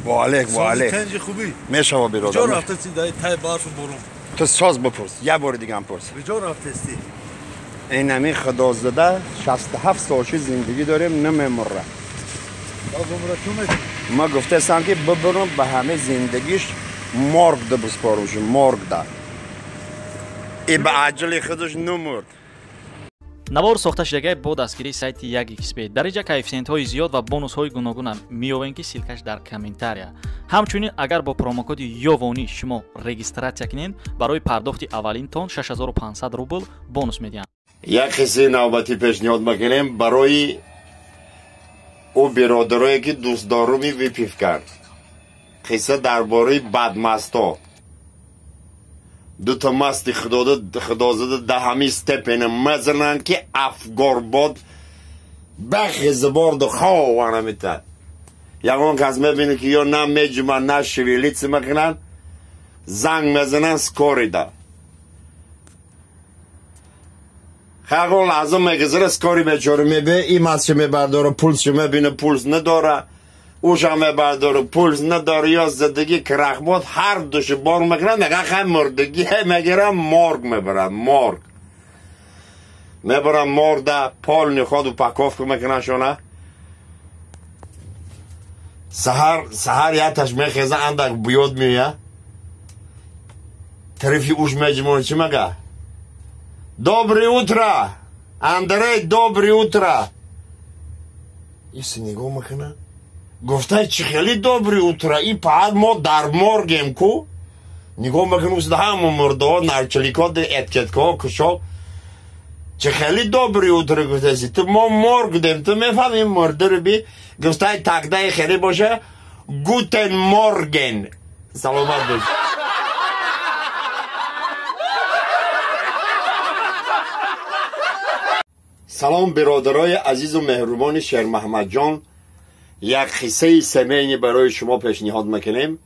Ва алейк, ва алейк. Тенҷи хубӣ. Мешава биродар. Куҷо рафтасти дар тай барфу борон? Ту соз бипурс, як бори дига ҳам пурс. Куҷо рафтасти? Ин ҳамин худозада 67 солши зиндагӣ дорем, намемурра. Ма гуфтастам ки бибурам ба ҳамаи зиндагиш морг да биспорумши, морг да. И ба аҷали худаш намурд. Навор сохта шудагай бо дастгирии сайти 1xb. Дар инҷа коэффисиентҳои зиёд ва бонусҳои гуногунам меёбем, ки ссылка ш дар комментария. Ҳамчунин агар бо промокоди Ёвонӣ шумо регистрация кунед, барои пардохти аввалинтон 6500 рубл бонус медиҳанд. Як қиссаи навбатӣ пешниҳод мекунем барои ӯ биродарое ки дӯстдоруми выпивка. Қисса дар бораи бадмасто. Дута масти худозада да ҳамин степена мезананд, ки афгорбод бахизборду хова намитад. Ягон кас мебинад, ки ё на меҷуманд, на шевелиться мекунанд, занг мезананд скорый да. Ягон лаҳза мегузара, скорый бечора мебе, и масша мебардора, пулсшо мебина, пулс надора, ӯша мебардора, пулс надора, ё задагӣ крахбод ҳар души бор мекунад, мега хай мурдагӣ мегирам, морг мебарад, морг мебарам, моргда полный ход упаковка мекунанд шона. Саҳар саҳар яташ мехеза, андак буёд меоя, тарафи уш меҷмон, чӣ мега? Доброе утро, Андрей, доброе утро. Иси нигоҳ мекуна, гуфтай: чӣ хеле доброе утро, и паат мо дар моргем ку. Нигоҳ мекунем, ҳама мурдаҳо, нарчиликҳо, этикеткаҳо кушо. Чӣ хеле доброе утро гуфтаси ту, мо морг дем, ту мефаҳми мурдаро би. Гуфтай: такдаи хеле боша, guten Morgen, саломат бош. Салом, биродарои азизу меҳрубони Шермаҳмадҷон. Як қиссаи семейный барои шумо пешниҳод мекунем,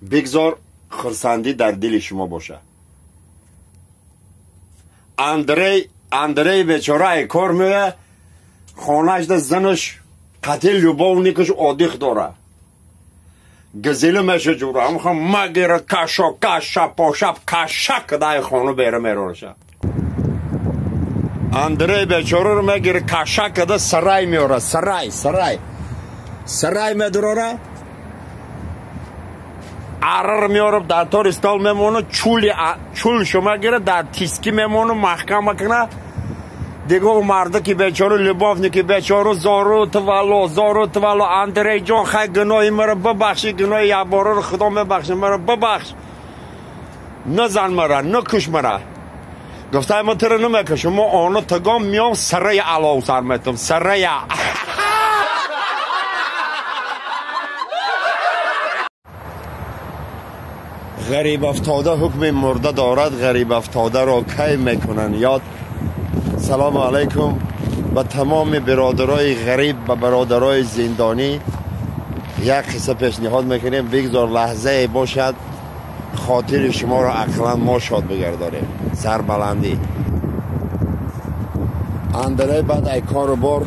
бигзор хурсандӣ дар дили шумо бошад. Андрей, Андрей бечора ай кор меоя, хонаашда занаш қатъи любовник аш одиқ дора. Газила меша ҷура ҳамха магира, кашо каша пошаб каша кадай хону бера мерораша. Андрей бечораро мегира, каша када сарай меора, сарай, сарай, сарай медурора, арар меора, дар тори стол мемона, чули чулшо мегира, дар тиски мемона, маҳкам мекуна. Диго мардаки бечора, любовник и бечора зору твало, зору твало: Андрей ҷон, хай гуноҳи маро бибахши, гуноҳи якбораро худо мебахши, маро бибахш, назан мара, накуш мара. Гуфтай: ма туро намекушам, мо оно тагом миём, сарая алов сар метам, сарая. Ғариб афтода ҳукми мурда дорад, ғариб афтодаро кай мекунанд ёд? Салому алайкум ба тамоми биродарои ғариб, ба бародарои зиндонӣ. Як қисса пешниҳод мекунем, бигзор лаҳзае бошад, хотири шуморо ақлан мо шод бигардонем. Сарбаландӣ. Андрей баъд ай кору бор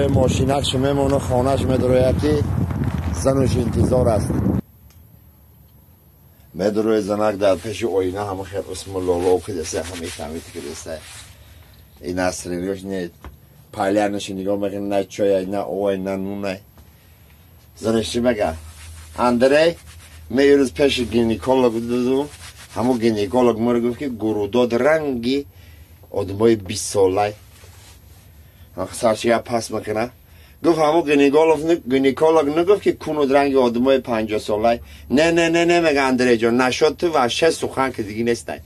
мошинакшо мемона, хонаш медурояд, ки зануш интизор аст. Медурои, занак дар пеши оина ҳама хел усму лоло кидаста, ҳамаи фаҳмид кидаста. И настроение ш не палянаши нигоҳ мекунад, на чоя, на овай, на нунай. Занаш чӣ мега? Андрей, ме ирӯз пеши гинеколог будум, ҳамун гинеколог моро гуфт, ки гурудод ранги одамои 20-солай. Сарчи я пас мекунад, гуфт: ҳамун гинеколог нагуфт, ки кунуд ранги одамои 50-солай? Не, не, не, не, мега Андрейҷон, нашод ту вообще сухан ки диги нестай.